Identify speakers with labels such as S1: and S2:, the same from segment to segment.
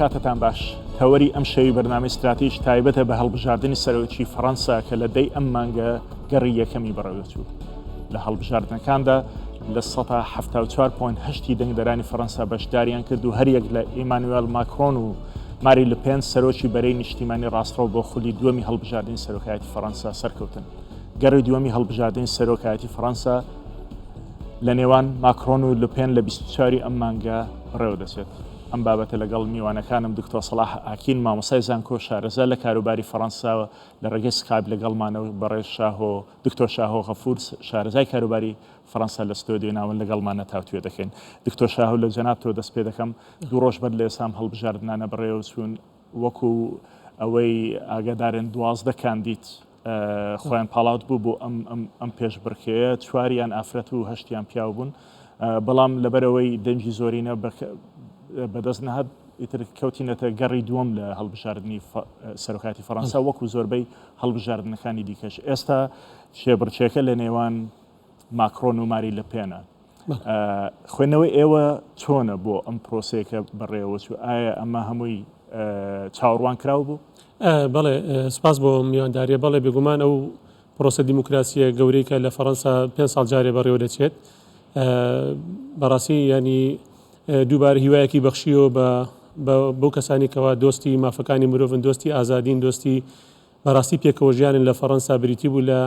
S1: کاتتان باش. تەوەری ئەم شەوی بەرنامەی ستراتیژ تایبەتە بە هەڵبژاردنی سەرۆکی فەڕەنسا کە لە دەی ئەم مانگە گەڕی یەکەمی بەڕێوەچوو. لە هەڵبژاردنەکاندا 74.8% ی دەنگدەرانی فەڕەنسا بەشداریان کرد و هەریەک لە ئیمانوێل ماکرۆن و ماری لوپێن سەرۆکی بەرەی نیشتیمانی ڕاستڕەو بۆ خولی دووەمی هەڵبژاردنی سەرۆکایەتی فەڕەنسا سەرکەوتن. گەڕی دووەمی هەڵبژاردنی سەرۆکایەتی فەڕەنسا لە نێوان ماکرۆن و لوپێن لە 24 ئەم مانگە بەڕێوەدەچێت. ئەم بابەتە لەگەڵ میوانەکانم دکتۆر سەڵاح ئاکین مامۆستای زانکۆ شارەزا لە کاروباری فەڕەنسا لە ڕێگەی سکایپ لەگەڵمانە و بەڕێز شاهۆ دکتۆر شاهۆ غەفور شارەزای کاروباری فەڕەنسا لە ستۆدیۆی ناوەند لەگەڵمانە تاوتوێ دەکەین. دکتۆر شاهۆ لە جەنابتەوە دەست پێ دەکەم. دوو ڕۆژ بەر لە ئێستا ئەم هەڵبژاردنانە بەڕێوەچوون وەکو ئەوەی ئاگادارن 12 کاندید خۆیان پاڵاوت بوو بۆ ئەم ئەم پێشبڕکێیە، چواریان ئافرەت و هەشتیان پیاو بوون، بەڵام لەبەرئەوەی دەنگی زۆرینە بەدەست نەهات ئیتر کەوتینەتە گەڕی دووەم لە هەڵبژاردنی سەرۆکایەتی فەڕەنسا وەکو زۆربەی هەڵبژاردنەکانی دیکەش. ئێستا کێبڕکێکە لە نێوان ماکرۆن و ماری لەپێنە. خوێندنەوەی ئێوە چۆنە بۆ ئەم پرۆسەیە کە بەڕێوەچوو؟ ئایا ئەمە هەمووی چاوەڕوان کراو بوو؟
S2: بەڵێ سپاس بۆ میوانداریە. بەڵێ بێگومان ئەو پرۆسە دیموکراسیە گەورەی کە لە فەڕەنسا پێ ساڵ جارێ بەڕێوە دەچێت بەڕاستی ینی دووبارە هیوایەکی بەخشیەوە بە بەو کەسانی کەوا دۆستی مافەکانی مرۆڤن دۆستی ئازادین دۆستی بەڕاستی پێکەوەژیانن لە فەڕەنسا بریتی بوو لە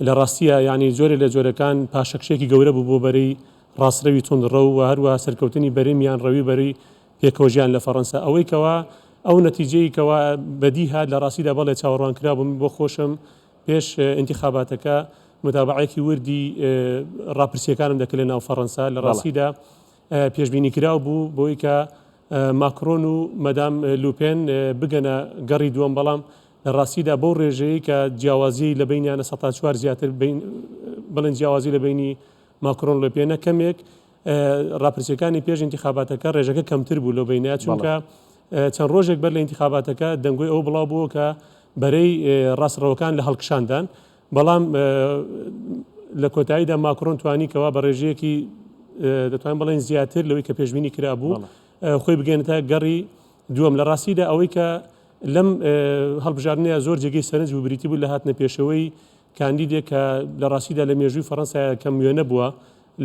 S2: لە ڕاستیا یانی جۆرێ لە جۆرەکان پاشەکشێکی گەورە بوو بۆ بەرەی ڕاستڕەوی توندڕەو و هەروەها سەرکەوتنی بەرەی میانڕەوی و بەرەی پێکەوەژیان لە فەڕەنسا. ئەوەی کەوا ئەو نەتیجەی کەوا بەدی هات لە ڕاستیدا بەڵێ چاوەڕوانکراو بوو. من بۆ خۆشم پێش ئینتیخاباتەکە متابەعەیەکی وردی ڕاپرسییەکانم دەکرد لە ناو فەڕەنسا. لە ڕاستیدا پێشبینیکراو بوو بۆی کە ماکرۆن و مەدام لوپێن بگەنە گەڕی دووەم، بەڵام لە ڕاستیدا بەو ڕێژەیەی کە جیاوازیی لە بەینیانە سەتا چوار زیاتر بین بڵێن جیاوازی لە بەینی ماکرۆن لوپێنە کەمێک ڕاپرسیەکانی پێش ئینتیخاباتەکە ڕێژەکە کەمتر بوو لەو بینە چونکە چەند ڕۆژێک بەر لە ئینتیخاباتەکە دەنگۆی ئەو بڵاو بووە کە بەرەی ڕاستڕەوەکان لە هەڵکشاندان بەڵام لە کۆتاییدا ماکرۆن توانی کەوا بە ڕێژەیەکی دەتوانین بڵێن زیاتر لەوەی کە پێشبینی کرابوو خۆی بگەێنێتە گەڕی دووەم. لە ڕاستیدا ئەوەی کە لەم هەڵبژاردنەیە زۆر جێگەی سەرنج بوو بریتی بوو لە هاتنە پێشەوەی کاندیدێک کە لە ڕاستیدا لە مێژووی فەڕەنسا کەم وێنە بووە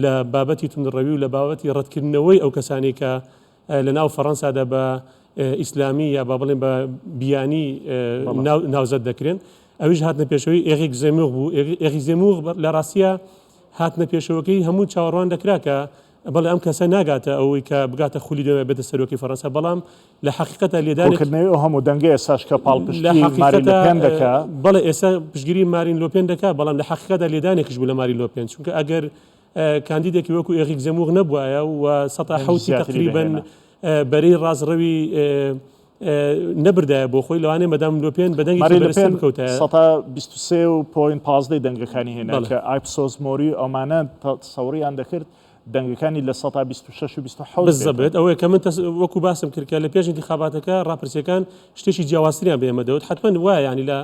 S2: لە بابەتی توندڕەوی و لە بابەتی ڕەتکردنەوەی ئەو کەسانی کە لە ناو فەڕەنسادا بە ئیسلامی یا با بڵێن بە بیانی ناوزەد دەکرێن ئەویش هاتنە پێشەوەی ئێغیک زێموغ بوو. ئێغیک زێموغ لە ڕاستیە هاتنە پێشەوەکەی هەموو چاوەڕوان دەکرا کە بەڵێ ئەم کەسە ناگاتە ئەوەی کە بگاتە خولی دوێ بێتە سەرۆکی فەڕەنسا بەڵام لە حەقیقەتە لێدانێک
S1: کۆکردنەوەی ئەو هەموو دەنگە ئێستاش کە پاڵپشتی مارین لۆپێن دەکا.
S2: بەڵێ ئێستا پشتگیری مارین لۆپێن دەکا بەڵام لە حەقیقەتدا لێدانێکیش بوو لە مارین لۆپێن چونکە ئەگەر کاندیدێکی وەکو ئێغیک زەموغ نەبوایە و سەتا حەوتی تەقریبەن بەرەی ڕاستڕەوی نەبردایە بۆ خۆی لەوانەیە مەدام لۆپێن بە دەنگێکی بەرزتر بکەوتایە.
S1: سەتا 23 و point 15 دەنگەکانی هێنا کە ئایپسۆس مۆری ئەمانە تەسەوریان دەکرد دەنگەکانی لە سەتا 26 و 27
S2: بزەبێت. ئەوەیە کە من وەکو باسم کرد کە لە پێش ئینتیخاباتەکە ڕاپرسیەکان شتێکی جیاوازتریان بە ئێمە دەوت حتمما وایە ینی لە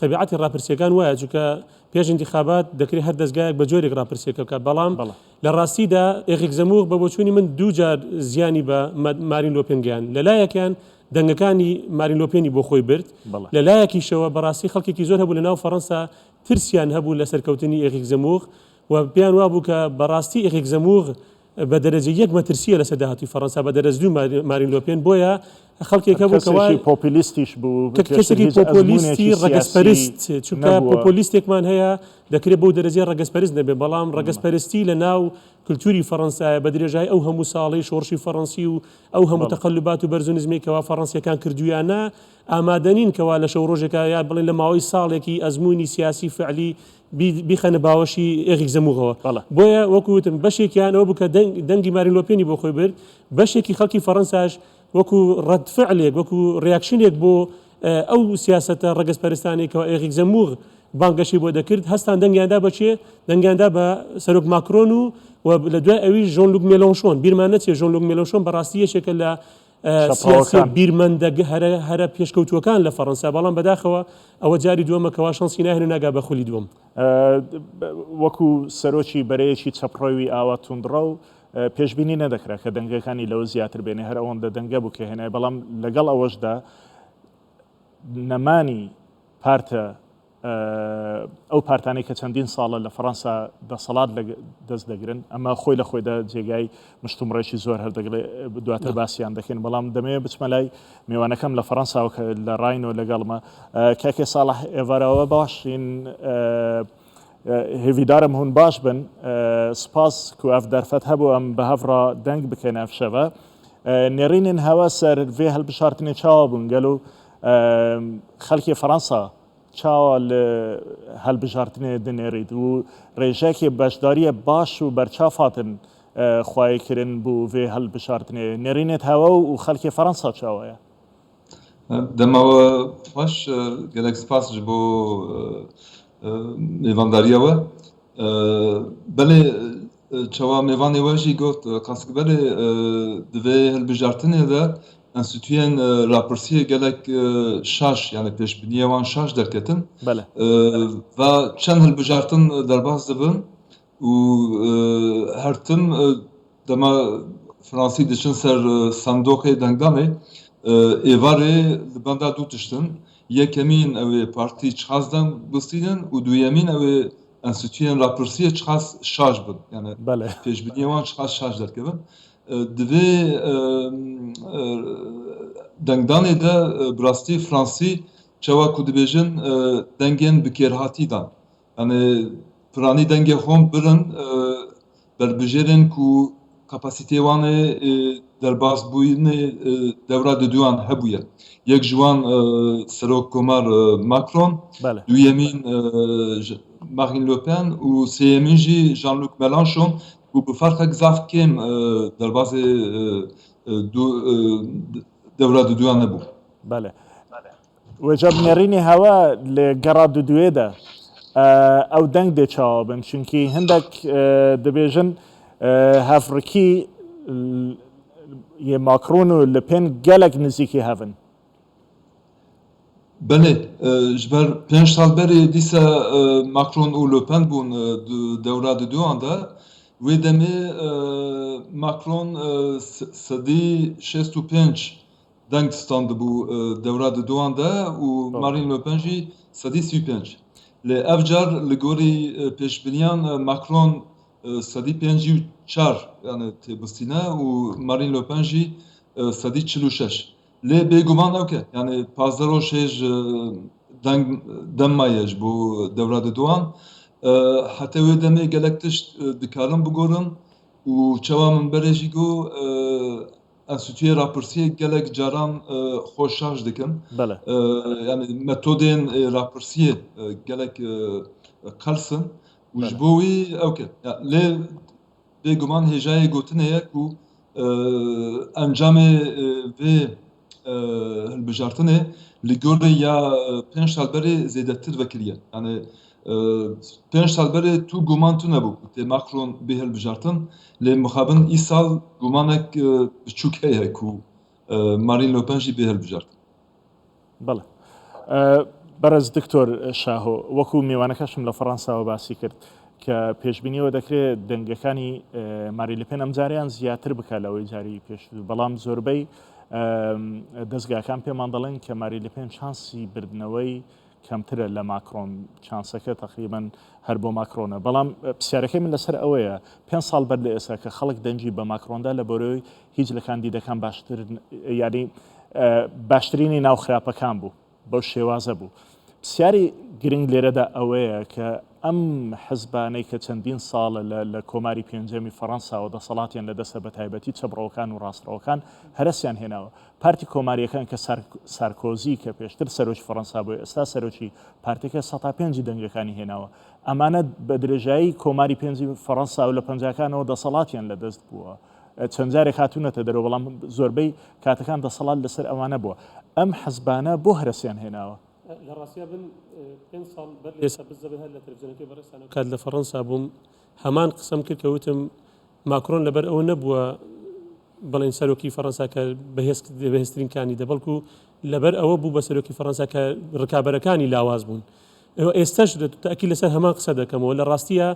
S2: تەبیعەتی ڕاپرسیەکان وایە چونکە پێش ئینتیخابات دەکرێت هەر دەزگایەک بە جۆرێک ڕاپرسیەکە بکات بەڵام لە ڕاستیدا ئێغیک زەموغ بە بۆچوونی من دوو جار زیانی بە مارین لۆپێن گەیاند. لە لایەکیان دەنگەکانی مارین لۆپێنی بۆ خۆی برد، لە لایەکیشەوە بەڕاستی خەڵکێکی زۆر هەبوو لە ناو فەڕەنسا ترسیان هەبوو لە سەرکەوتنی ئێغیک زەموغ و پێیان وابوو کە بەڕاستی ئێغیک زەموغ بە دەرەجە یەک مەترسییە لەسەر داهاتووی فەڕەنسا بە دەرەجە دوو مارین لۆپێن بۆیە خەڵکێک هەبوو کەوا
S1: کەسێکی پۆپیلیستیش بوو
S2: کە
S1: پێشتر
S2: کەسێکی
S1: هیچ ئەزموونێکی
S2: پۆپۆلیستی
S1: سیاسی
S2: ڕەگەزپەرست چونکە
S1: نەبووە.
S2: پۆپۆلیستێکمان هەیە دەکرێت بەو دەرەجەی ڕەگەزپەرست نەبێت بەڵام ڕەگەزپەرستی لە ناو کلتوری فەڕەنسایە بە درێژای ئەو هەموو ساڵەی شۆڕشی فەڕەنسی و ئەو هەموو تەقەلوبات و بەرز و نزمەی کەوا فەڕەنسیەکان کردوویانە ئامادە نین کەوا لە شەو ڕۆژێکا یا بڵێن لە ماوەی ساڵێکی ئەزموونی سیاسی فعلی بیخەنە باوەشی ئێغیک زەموغەوە. بۆیە وەکو وتم بەشێکیان ئەوە بوو کە دەنگی مارین لۆپێنی بۆ خۆی برد، بەشێکی خەڵکی فەڕەنساش وەکو ڕەد فعلێک، وەکو reaction ێک بۆ ئەو سیاسەتە ڕەگەزپەرستانەی کەوا ئێغیک زەموغ بانگەشەی بۆ دەکرد، هەستان دەنگیان دا بە کێ؟ دەنگیان دا بە سەرۆک ماکرۆن و و لە دوای ئەویش ژۆن لوک مێلۆنشۆن. بیرمان نەچێ ژۆن لوک مێلۆنشۆن بەڕاستی یەکێکە لە سیاسیە
S1: چەپڕەوەکان.
S2: بیرمەندە هەرە هەرە پێشکەوتووەکان لە فەڕەنسا، بەڵام بەداخەوە ئەوە جاری دووەمە کەوا شەنسی ناهێنێ و ناگا بە خولی دووەم.
S1: وەکو سەرۆکی بەرەیەکی چەپڕەوی ئاوا توندڕەو، پێشبینی نەدەکرا کە دەنگەکانی لەوە زیاتر بێنێ، هەر ئەوەندە دەنگە بوو کە هێنای، بەڵام لەگەڵ ئەوەشدا نەمانی پارتە ئەو پارتانەی کە چەندین ساڵە لە فەڕەنسا دەسەڵات لە دەست دەگرن، ئەمە خۆی لە خۆیدا جێگای مشتومڕێکی زۆر هەر دەگڵێ دواتر باسیان دەکەین، بەڵام دەمەوێت بچمە لای میوانەکەم لە فەڕەنساوە کە لە ڕاینۆ لەگەڵمە. کاکێ ساڵح ئێڤارەوە باشین؟ هێڤیدارم هون باش بن. سپاس کو ئەڤ دەرفەت هەبوو ئەم بە هەڤ ڕا دەنگ بکەین ئەڤ شەڤە. نێڕینن هەوە سەر ڤێ هەلبژارتنێ چاوا بوون گەلو خەلکێ فەرەنسا چاوا لە هەلبژارتنێ دنێڕیت و ڕێژەکێ بەشداریە باش و بەرچاف هاتن خوەێ کرن بو ڤێ هەلبژارتنێ نێڕینێت هەوە و خەلکێ فەرەنسا چاوایە؟
S3: دەمەوە خوەش گەلەک سپاس ji bo mêvandariya we. Belê çawa mêvanê we jî got qasik belê di vê hilbijartinê de enstîtuyên rapirsiyê gelek şaş yanî pêşbîniyê wan şaş derketin. Ve çend hilbijartin derbas dibin û her tim Dema Fransî diçin ser sendoqê dengdanê, êvarê li benda du tişt in. Yekemîn ew ê partî çiqas deng bistînin û duyemîn ew ê enstîtuyên rapirsiyê çiqas şaş bin. Yani pêşbîniyê wan çiqas şaş derkevin. Di vê dengdanê de bi rastî Fransî çawa ku dibêjin dengên bikêrhatî dan. Yanî piranî dengê xwe birin berbijêrên ku kapasîteyê wan ê derbasbûyînê dewra duduyan hebûye. Yek ji wan Serokkomar Macron, duyemîn Marine Le Pen û sêyemîn jî Jean-Luc Mélenchon ku bi ferqek zaf kêm derbasê dewra duduyan nebû.
S1: Wêca bi nêrînê hewe li gera duduyê de ew deng dê çawa bin? Çunkî hindek dibêjin hevrikî yê Macron û Le Pen gelek nizîkî hev in.
S3: Belê, ji ber pênc sal berê dîsa Macron û Le Pen bûn di dewra duduyan de. Wê demê Macron 65% Deng standibû dewra di duan de û Marine Le Pen jî 35%. Lê ev car li gorî pêşbîniyan Macron 54% yanî têbistîne û Marine Le Pen jî 46%. Lê bêguman ew ke yanî 15 roj hêj deng dem maye ji bo dewra di duan. Heta wê demê gelek tişt dikarin bigorin û çawa min berê jî got Enstîtuyê rapirsiyê gelek caran xwe şaş dikin. Yanî metodên rapirsiyê gelek qels in û ji bo wî ew ke. Lê bêguman hêjayê gotinê ye ku encamê vê hilbijartinê li gorî ya pênc sal berê zêdetir vekiriye. Yanî Pênc sal berê tu guman tune bû ku tê Macron bê hilbijartin, lê mixabin îsal gumanek biçûk heye ku Marine Le Pen jî bê hilbijartin.
S1: Belê. Berez دکتۆر شاهۆ، وەکو میوانەکەشم لە فەڕەنساوە باسی کرد کە پێشبینی ئەوە دەکرێت دەنگەکانی ماری لە پێن ئەمجارەیان زیاتر بکات لەوەی جاری پێشتر، بەڵام زۆربەی دەزگاکان پێمان دەڵێن کە ماری لە پێن چانسی بردنەوەی کەمترە لە ماکرۆن، چانسەکە تەقریبەن هەر بۆ ماکرۆنە، بەڵام پرسیارەکەی من لەسەر ئەوەیە پێنج ساڵ بەر لە ئێستا کە خەڵک دەنگی بە ماکرۆندا لە بەرەوەی هیچ لە کاندیدەکان باشتر یانی باشترینی ناو خراپەکان بوو بەو شێوازە بوو. پرسیاری گرنگ لێرەدا ئەوەیە کە ئەم حزبانەی کە چەندین ساڵە لە کۆماری پێنجەمی فەڕەنساوە دەسەڵاتیان لەدەستە بە تایبەتی چەپڕەوەکان و ڕاستڕەوەکان هەرەسیان هێناوە پارتی کۆمارییەکان کە سارکۆزی کە پێشتر سەرۆکی فەڕەنسا بوو ئێستا سەرۆکی پارتەکە سەتا پێنجی دەنگەکانی هێناوە ئەمانە بە درێژایی کۆماری پێنجی فەڕەنسا و لە پەنجاکانەوە دەسەڵاتیان لەدەست بووە چەند جارێک هاتوونەتە دەرەوە بەڵام زۆربەی کاتەکان دەسەڵات لەسەر ئەوانە بووە ئەم حزبانە بۆ هەرەسیان هێناوە؟
S2: لە ڕاستیا من پێنج ساڵ بەر لە ئێستا بزەبت هەر لە تەلەفزیۆنەکەی بەڕێزتان ئەو کات لە فەڕەنسا بووم هەمان قسەم کرد کە وتم ماکرۆن لەبەر ئەوە نەبووە بڵێن سەرۆکی فەڕەنسا کە بەهێزترین کاندیدە بەڵکو لەبەر ئەوە بوو بە سەرۆکی فەڕەنسا کە ڕکابەرەکانی لاواز بوون. ئێستاش تاکی لەسەر هەمان قسە دەکەمەوە لە ڕاستیە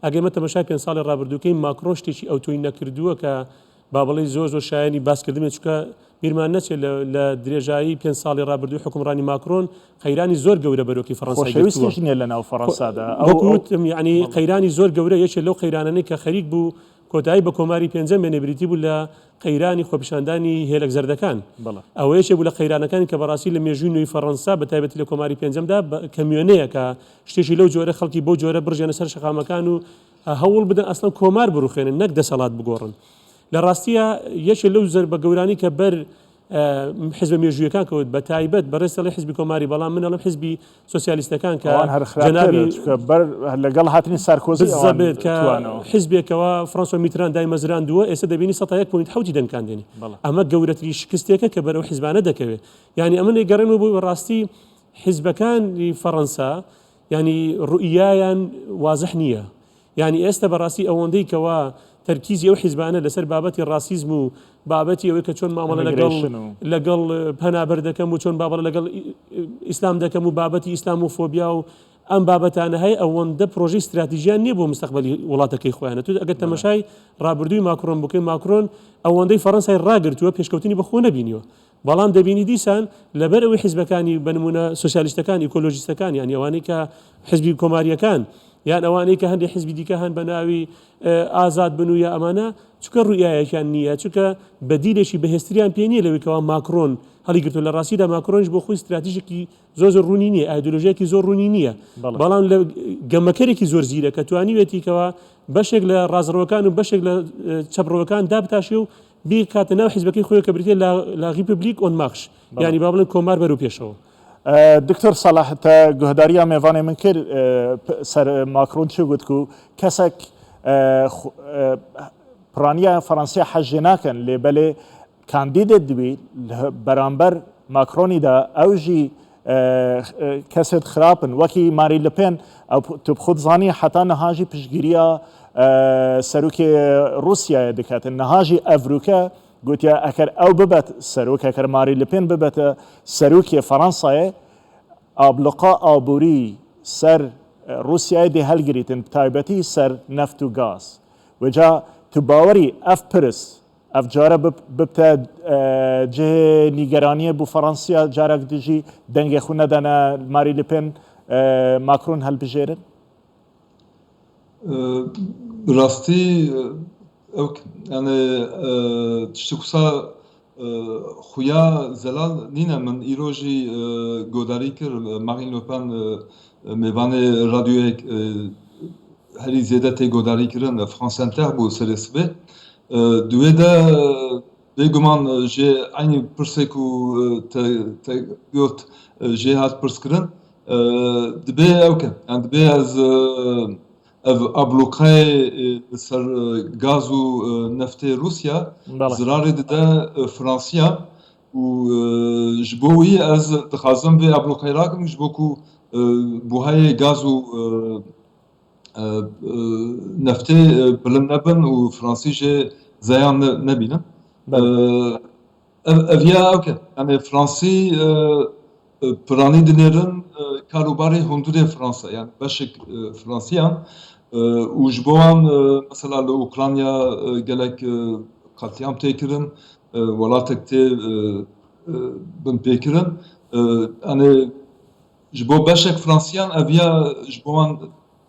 S2: ئەگەر ئێمە تەمەشای پێنج ساڵی ڕابردووکەین ماکرۆن شتێکی ئەوتۆی نەکردووە کە با بڵێی زۆر زۆر شایەنی باسکردن بێت چونکە بیرمان نەچێت لە لە درێژایی پێنج ساڵی ڕابردووی حوکمڕانی ماکرۆن قەیرانی زۆر گەورە بەرۆکی فەڕەنسای گرتووە.
S1: خۆشەویستیش نییە لەناو فەڕەنسادا ئەو
S2: وەکو وتم یەعنی قەیرانی زۆر گەورە یەکێ لەو قەیرانانەی کە خەریک بوو کۆتایی بە کۆماری پێنجەم بێنێ بریتی بوو لە قەیرانی خۆپیشاندانی هێلەک زەردەکان. ئەوە یەکێ بوو لە قەیرانەکانی کە بەڕاستی لە مێژووی نوێی فەڕەنسا بە تایبەتی لە کۆماری پێنجەمدا کەموێنەیە کە شتێکی لەو جۆرە خەڵکی بەو جۆرە بڕژێنە سەر شەقامەکان و هەوڵ بدەن ئەسڵەن کۆمار بڕوخێنن نەک دەسەڵات بگۆڕن. لە ڕاستیا یەکێ لەو زەربە گەورانەی کە بەر حزبە مێژوویەکان کەوت بە تایبەت بەڕێز دەڵێ حزبی کۆماری بەڵام من ئەڵێم حزبی سۆسیالیستەکان کە
S1: ئەوان هەر خراپتر
S2: جەنابی
S1: چونکە بەر لەگەڵ هاتنی سارکۆزی ئەوان
S2: بزەبت کە
S1: توانەوە.
S2: حزبێکەوە فرانسوا میتران دایمەزراندووە ئێستا دەبینی سەتا یەک point حەوتی دەنگکان دێنێ
S1: بەڵێ.
S2: ئەمە گەورەترین شکستێکە کە بەر ئەو حزبانە دەکەوێت یانی ئەمن ئەیگەڕێنمەوە بۆ بەڕاستی حزبەکانی فەڕەنسا یانی ڕوئیایان وازح نییە یانی ئێستا بەڕاستی ئەوەندەی کەوا تەرکیزی ئەو حیزبانە لەسەر بابەتی ڕاسیزم و بابەتی ئەوەی کە چۆن مامەڵە لەگەڵ
S1: Immigration و.
S2: لەگەڵ پەنابەر دەکەم و چۆن بابەڵە لەگەڵ ئیسلام دەکەم و بابەتی ئیسلام و فۆبیا و ئەم بابەتانە هەیە ئەوەندە پرۆژەی ستراتیژیان نییە بۆ مستەقبەلی وڵاتەکەی خۆیانە تو ئەگەر تەمەشای ڕابردووی ماکرۆن بکەی ماکرۆن ئەوەندەی فەڕەنسای ڕاگرتووە پێشکەوتنی بەخۆ نەبینیوە بەڵام دەبینی دیسان لەبەر ئەوەی حیزبەکانی بە نموونە سۆسیالیستەکان، ئیکۆلۆژیستەکان یانی ئەوانەی کە حیزبی کۆمارییەکان یان ئەوانەی کە هەندێک حیزبی دیکە هەن بە ناوی ئازاد بن و یا ئەمانە چونکە ڕوئیایەکیان نییە چونکە بەدیلێکی بەهێزتریان پێ نییە لەوەی کەوا ماکرۆن هەڵیگرتووە لە ڕاستیدا ماکرۆنیش بۆ خۆی ستراتیژێکی زۆر زۆر ڕوونی نییە ئایدۆلۆژیایەکی زۆر ڕوونی نییە بەڵام لە گەمەکەرێکی زۆر زیرەکە توانیوێتی کەوا بەشێک لە ڕاستڕەوەکان و بەشێک لە چەپڕەوەکان دابتاشێ و بیکاتە ناو حیزبەکەی خۆی کە بریتیە لە La République En Marche یانی با بڵێن کۆمار بەرەو پێشەوە.
S1: دکتۆر سەلاح تە گوهدارییا مێڤانێ من کرد سەر ماکرۆن چ گوت کو کەسەک پرانیا فەرەنسیا حەز ژێ ناکەن لێ بەلێ کاندیدێ دوی بەرامبەر ماکرۆنیدا ئەو ژی کەسێت خراپن وەکی ماری لپێن ئەو تو بخود زانی حتا نهاژی پشتگیریا سەرۆکی رووسایە دکاتن نهاژی ئەڤروکە گوتیا ئەکەر ئەو ببێت سەرۆک ئەکەر ماری لپێن ببێتە سەرۆکی فەڕەنسایە ئابلوقا ئابووری سەر رووسایە دێ هەلگریتن تایبەتی سەر نەفت و گاز وجا تو باوەری ئەف پرس ئەڤ جارە ببتە جهێ نیگەرانیە بو فەڕەنسیا جارەک دژی دەنگێ خو نەدەنە ماری لپێن ماکرون هەلبژێرن؟
S3: راستی ئەو یانێ تشتێک وسا خویا zelal nîne min îro jî godarî kir Marine Le Pen mêvanê radyoyek herî zêde tê godarîkirin France Inter bû serê sibê. Di wê de bêguman jê eynî pirsê ku te te got jê hat pirskirin dibê ew ke yan dibê ez ev ablûqeyê li ser gaz û neftê Rûsya zirarê dide Fransiyan û ji bo wî ez dixwazim vê ablûqeyê rakim ji bo ku buhayê gaz û Neftê bilind nebin û Fransî jê zeyan nebînin. Ev ya ew ke yanê Fransî piranî dinêrin karûbarê hundirê Fransa yan beşek Fransiyan û ji bo wan mesela li Ukrayna gelek qetlîam tê kirin, welatek tê binpêkirin. Yanê Ji bo beşek Fransiyan ev ya ji bo wan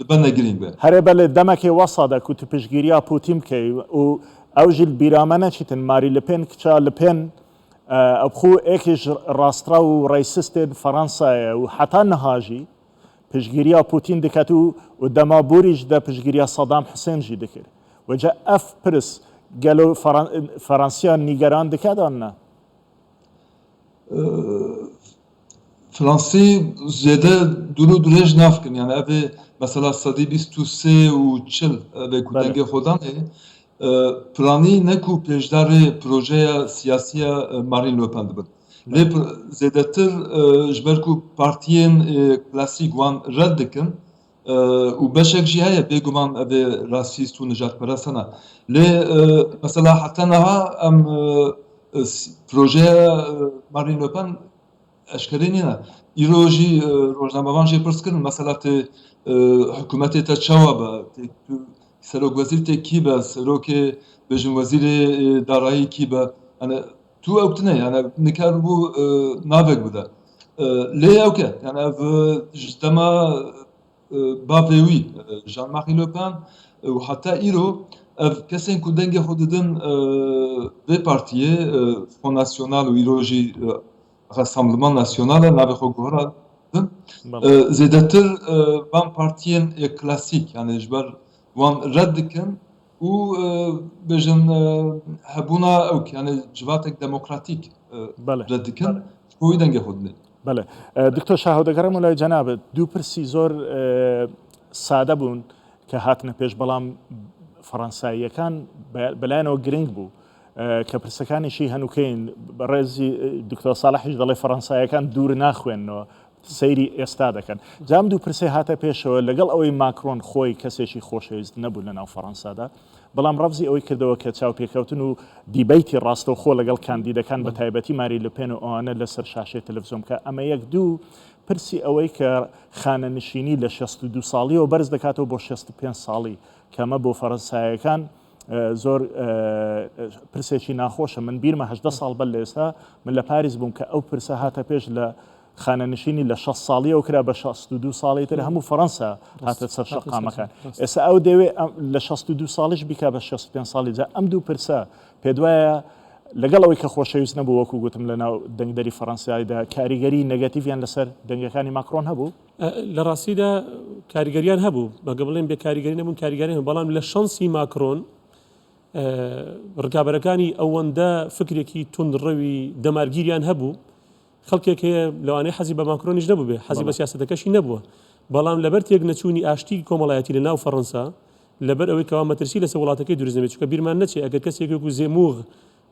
S3: dibe ne girîng be.
S1: Herê belê demekê wesa de ku tu piştgîriya Pûtîn bikey û ew jî li bîra me neçîtin Marî Le Pen kiça Le Pen ew bi xwe êkê ji rastrew û racistên Fransayê ye û heta niha jî piştgîriya Pûtîn diket û û dema borî ji de piştgîriya Sedam Husên jî dikir. Wece ev pirs gelo Fransiyan nîgeran dike an na?
S3: Fransî zêde dûr û dirêj nafikirin yani ev ê mesela 23% û 40 ev ê ku dengê xwe danê piranî ne ku pêşdarê projeya siyasî ya Marine Le Pen dibin. Lê zêdetir ji ber ku partiyên klasîk wan red dikin û beşek jî heye bêguman ev ê rasîst û nijadperest hene. Lê mesela heta niha em projeya Marine Le Pen. Eşkerê nîne. Îro jî rojnamevan jê pirs kirin mesela tê hikûmetê te çawa be, tê tu serokwezîr tê kî be, serokê bêjin wezîrê darayî kî be. Yani tu ew tune yani nikaribû navek bide. Lê ew ke yani ev ji dema Bavê wî Jean-Marie Le Pen û heta îro ev kesên ku dengê xwe didin vê partiyê Front National û îro jî Rassemblement National e navê xwe guherandin zêdetir van partiyên klasîk yanî ji ber wan red dikin û bêjin hebûna ew yanî civatek demokratîk red dikin ji bo wî dengê xwe didin.
S1: بەڵێ دکتۆر شاهۆ دەگەڕێمەوە لای جەنابت دوو پرسی زۆر سادە بوون کە هاتنە پێش بەڵام فەڕەنساییەکان بەلایەنەوە گرنگ بوو کە پرسەکانیشی هەنوکەین بەڕێزی دکتۆر ساڵحیش دەڵێ فەڕەنسایەکان دوور ناخوێننەوە سەیری ئێستا دەکەن جام دوو پرسێ هاتە پێشەوە لەگەڵ ئەوەی ماکرۆن خۆی کەسێکی خۆشەویست نەبوو لە ناو فەڕەنسادا بەڵام ڕەفزی ئەوەی کردەوە کە چاوپێکەوتن و دیبەیتی ڕاستەوخۆ لەگەڵ کاندیدەکان بە تایبەتی ماری لوپێن و ئەوانە لەسەر شاشەی تەلەفزیۆن بکات. ئەمە یەک. دوو، پرسی ئەوەی کە خانەنشینی لە 62 ساڵیەوە بەرز دەکاتەوە بۆ 65 ساڵی کە ئەمە بۆ فەرەنسایەکان زۆر پرسێکی ناخۆشە. من بیرمە 18 ساڵ بەر لە ئێستا من لە پاریس بووم کە ئەو پرسە هاتە پێش لە خانەنشینی لە 60 ساڵیەوە کرا بە 62 ساڵی تر هەموو فەڕەنسا هاتە سەر شەقامەکان ئێستا ئەو دەوێ لە 62 ساڵیش بیکا بە 65 ساڵی جا ئەم دوو پرسە پێدوایە لەگەڵ ئەوەی کە خۆشەویست نەبوو وەکو گوتم لە ناو دەنگدەری فەڕەنسایدا کاریگەری نەگەتیڤیان لەسەر دەنگەکانی ماکرۆن هەبوو؟
S2: لە ڕاستیدا کاریگەریان هەبوو بەگە بڵێن بێ کاریگەری نەبوون کاریگەری هەبوو بەڵام لە شەنسی ماکرۆن ڕکابەرەکانی ئەوەندە فکرێکی توندڕەوی دەمارگیریان هەبوو خەڵکێک هەیە لەوانەیە حەزی بە ماکرۆنیش نەبووبێ، حەزی بە سیاسەتەکەشی نەبووە، بەڵام لەبەر تێکنەچوونی ئاشتی کۆمەڵایەتی لە ناو فەڕەنسا، لەبەر ئەوەی کەوا مەترسی لەسەر وڵاتەکەی دروست نەبێت، چونکە بیرمان نەچێ ئەگەر کەسێک وەکو زێموغ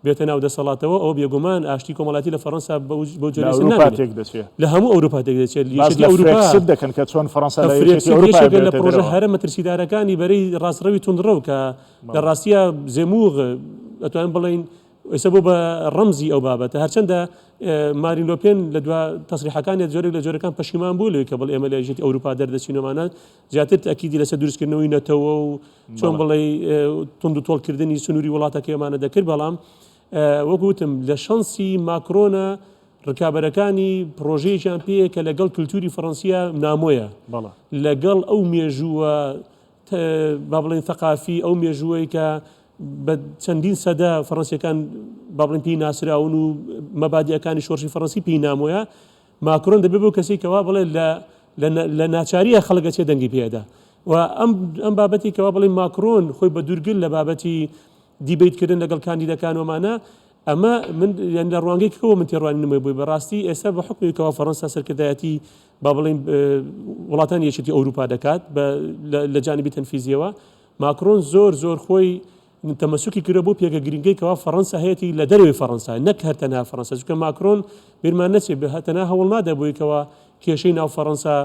S2: بێتە ناو دەسەڵاتەوە، ئەوە بێگومان ئاشتی کۆمەڵایەتی لە فەڕەنسا بەو
S1: لە جۆرەی ئێستا ئەوروپا
S2: نامێنێ.
S1: تێکدەچێ.
S2: لە هەموو ئەوروپا تێکدەچێت.
S1: باس
S2: یەکێتی
S1: لە
S2: ئەوروپا
S1: فرێکسیت دەکەن کە چۆن فەڕەنسا
S2: کە
S1: لە یەکێتی
S2: فرێکسیت
S1: ئەوروپا
S2: یەکێکە لە
S1: بێتە
S2: پڕۆژە
S1: دەرەوە.
S2: هەرە مەترسیدارەکانی بەرەی ڕاستڕەوی توندڕەو کە لە
S1: بەڵێ.
S2: ڕاستیا زێموغ ئەتوانین بڵێین ئێستا بوو بە ڕەمزی ئەو بابەتە، هەرچەندە مارین لۆپێن لە دوا تەسریحەکانی جۆرێک لە جۆرەکان پەشیمان بوو لەوەی کە بڵێ ئێمە لە یەکێتی ئەوروپا دەردەچین ومانە زیاتر تەئکیدی لەسەر دروستکردنەوەی نەتەوە و چۆن بڵێ توند و تۆڵکردنی سنووری وڵاتەکەی ئەمانە دەکرد، بەڵام وەکو وتم لە شەنسی ماکرۆنە ڕکابەرەکانی پڕۆژەیەکیان پێیە کە لەگەڵ کلتوری فەڕەنسیە نامۆیە، لەگەڵ ئەو مێژووە با بڵێین ثەقافی، ئەو مێژووەی کە بە چەندین سەدە فەڕەنسیەکان با بڵێین پێی ناسراون و مەبادیەکانی شۆڕشی فەڕەنسی پێی نامۆیە، ماکرۆن دەبێت بەو کەسەی کەوا بڵێ لە لە ناچاریە خەڵک ئەچێ دەنگی پێدا و ئەم ئەم بابەتی کەوا بڵێ ماکرۆن خۆی بە دوورگر لە بابەتی دیبەیت کردن لەگەڵ کاندیدەکان ومانە ئەمە من یان لە ڕوانگەی کەوە من تێڕوانینم بووی بەڕاستی ئێستا بە حکومی کەوا فەڕەنسا سەرکردایەتی با بڵێین وڵاتانی یەکێتی ئەوروپا دەکات لە جانبی تەنفیزیەوە ماکرۆن زۆر زۆر خۆی تەمەسوکی کردوە بۆ پێگە گرنگەی کەوا فەڕەنسا هەیەتی لە دەرەوەی فەڕەنسا نەک هەر تەنها فەڕەنسا چونکە ماکرۆن بیرمان نەچێ بە تەنها هەوڵ نادا بۆی کەوا کێشەی ناو فەڕەنسا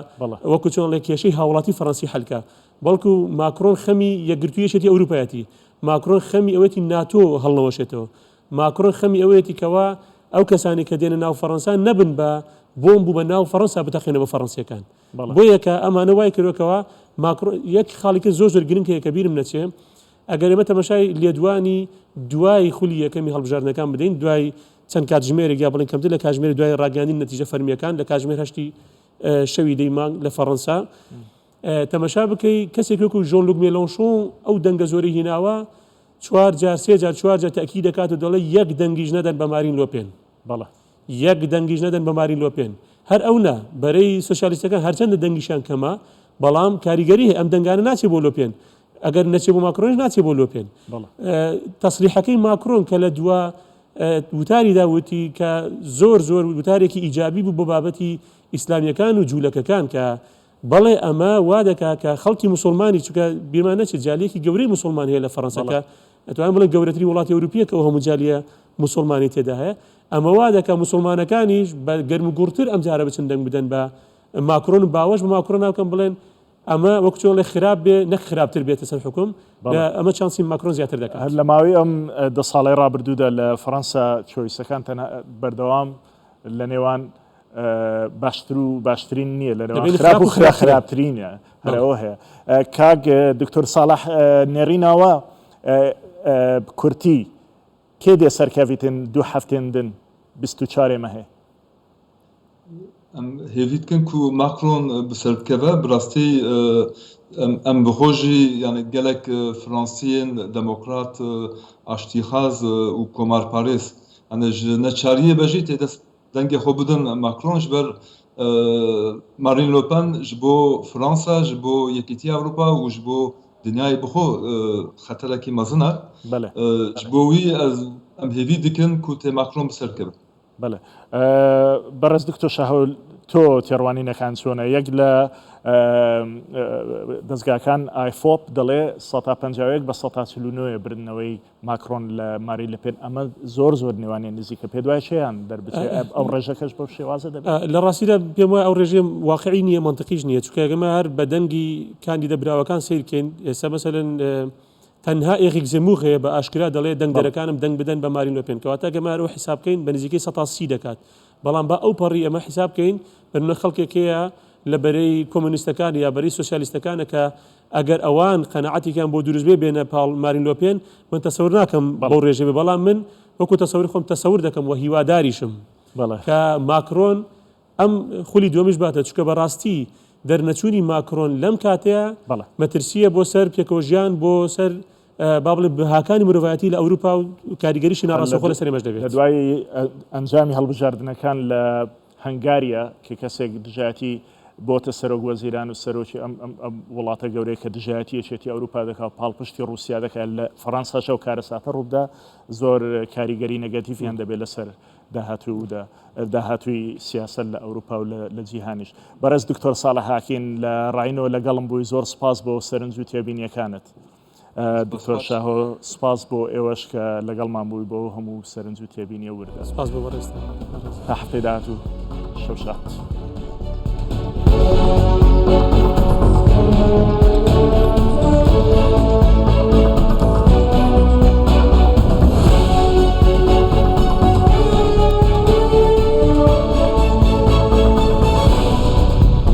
S2: وەکو چۆن ڵێ کێشەی هاوڵاتی فەڕەنسی حەلکا بەڵکو ماکرۆن خەمی یەکگرتووی یەکێتی ئەوروپایەتی ماکرۆن خەمی ئەوەیەتی ناتۆ هەڵنەوەشێتەوە ماکرۆن خەمی ئەوەیەتی کەوا ئەو کەسانی کە دێنە ناو فەڕەنسا نەبن بە بۆمب و بە ناو فەڕەنسا بتەقێنەوە فەڕەنسیەکان بۆیە کە ئەمانە وای کردوە کەوا ماکرۆن یەک خاڵی تر زۆر زۆر گرنگ هەیە کە بیرم نەچێ ئەگەر ئێمە تەمەشای لێدوانی دوای خولی یەکەمی هەڵبژاردنەکان بدەین دوای چەند کاتژمێرێک یا بڵێن کەمتر لە کاتژمێر دوای ڕاگەیاندنی نەتیجە فەرمیەکان لە کاتژمێر هەشتی شەوی دەی مانگ لە فەڕەنسا تەمەشا بکەی کەسێک وەکو ژۆن لوک مێلۆنشۆن ئەو دەنگە زۆری هیناوە چوار جار سێ جار چوار جار تەئکید دەکات و دەڵێ یەک دەنگیش نەدەن بە مارین لۆپێن.
S1: بەڵێ.
S2: یەک دەنگیش نەدەن بە مارین لۆپێن. هەر ئەو نا، بەرەی سۆسیالیستەکان هەرچەندە دەنگیشیان کەمە، بەڵام کاریگەری هەیە، ئەم دەنگانە ناچێ بۆ لۆپێن. ئەگەر نەچێ بۆ ماکرۆنیش ناچێ بۆ لۆپێن.
S1: بەڵێ.
S2: تەسریحەکەی ماکرۆن کە لە دوا وتاریدا وتی کە زۆر زۆر وتارێکی ئیجابی بوو بۆ بابەتی ئیسلامییەکان و جوولەکەکان کە بەڵێ ئەمە وا دەکا کە خەڵکی موسوڵمانی چونکە بیرمان نەچێت جالیەکی گەورەی موسوڵمان هەیە لە فەڕەنسا کە ئەتوانم بڵێم گەورەترین وڵاتی ئەوروپیە کە ئەو هەموو جالیە موسوڵمانی تێدا هەیە ئەمە وا دەکا موسوڵمانەکانیش بە گەرم و گوڕتر ئەم جارە بچن دەنگ بدەن بە ماکرۆن و باوەش بە ماکرۆن ناکەن بڵێن ئەمە وەک چۆن ڵێ خراپ بێ نەک خراپتر بێتە سەر حکوم ئەمە چانسی ماکرۆن زیاتر دەکات.
S1: هەر لە ماوەی ئەم دە ساڵەی ڕابردوودا لە فەڕەنسا choice ەکان تەنها بەردەوام لە نێوان. باشتر و باشترین نییە لە نێوان خراپ و خراپترینە هەرەوە هەیە کاک دکتۆر ساڵح نێرینەوە کورتی کێ دێ سەرکەڤیتن دوو هەفتێن دن 24 مەهێ
S3: ئەم هێڤی دکەن کو ماکرۆن بسەر بکەڤە بڕاستی ئەم بخۆ ژی یانێ گەلەک فرانسیێن دمۆکرات ئاشتیخاز و کۆمارپارێز یانێ ژ نەچاریێ بە ژی تێ دەست دەنگێ خۆ بدن ماکرۆن ژ بەر مارین لۆپەن ژ بۆ فرانسا ژ بۆ یەکێتی ئەوروپا و ژ بۆ دنیای بخۆ خەتەرەکی مەزنە ژ بۆ وی ئەم هێڤی دکن کو تێ ماکرۆن بسەر بکەڤ.
S1: بەڵێ بەڕێز دکتۆر شاهۆ تۆ تێڕوانینەکان چۆنە؟ یەک لە دەزگاکان ئایفۆپ دەڵێ 151 بە 149 بردنەوەی ماکرۆن لە ماری لەپێن ئەمە زۆر زۆر نێوانیان نزیکە پێ دوای چیان دەربچێت ئەو ڕێژەکەش بەو شێوازە دەبێت
S2: لە ڕاستیدا پێم وایە ئەو ڕێژەیە واقعی نییە مەنتقیش نییە چونکە ئەگەمە هەر بە دەنگی کاندیدە براوەکان سەیر بکەین ئێستا مەسەلەن تەنها ئێریک زێمور هەیە بە ئاشکرا دەڵێ دەنگدەرەکانم دەنگ بدەن بە مارین لۆپێن کەواتە گەر ئەوە حیساب بکەین بە نزیکەی 130 دەکات بەڵام با ئەو پەڕی ئەمە حیساب بکەین بەنمونە خەڵکێک هەیە لە بەرەی کۆمۆنیستەکان یا بەرەی سۆسیالیستەکانە کە ئەگەر ئەوان قەناعەتێکیان بۆ دروست بێ بێنە پاڵ مارین لۆپێن من تەسەور ناکەم بەو ڕێژەیە بێ بەڵام من وەکو تەسەوری خۆم تەسەور دەکەم و هیواداریشم کە ماکرۆن ئەم خولی دووەمیش باتە چونکە بەڕاستی دەرنەچوونی ماکرۆن لەم کاتەیە مەترسییە بۆ سەر پێکەوەژیان بۆ سەر با بڵێ بەهاکانی مرۆڤایەتی لە ئەوروپا و کاریگەریشی ناڕاستەوخۆ لەسەر ئێمەش دەبێت.
S1: لە دوای ئەنجامی هەڵبژاردنەکان لە هەنگاریا کە کەسێک دژایەتی بۆتە سەرۆک وەزیران و سەرۆکی ئەم ئەم وڵاتە گەورەیە کە دژایەتی یەکێتی ئەوروپا دەکا و پاڵپشتی ڕووسیا دەکات لە فەڕەنساش ئەو کارەساتە ڕووبدا زۆر کاریگەری نەگەتیڤیان دەبێت لەسەر داهاتوو و داهاتووی سیاسەت لە ئەوروپا و لە جیهانیش. بەڕێز دکتۆر ساڵح ئاکین لە ڕاینۆ لەگەڵم بووی زۆر سپاس بۆ سەرنج و تێبینیەکانت. دکتۆر شاهۆ سپاس بۆ ئێوەش کە لەگەڵمان بووی بۆ هەموو سەرنج و تێبینیە وردە.
S2: سپاس بۆ بەڕێزتان.
S1: تا هەفتەی داهاتوو شەو شاد.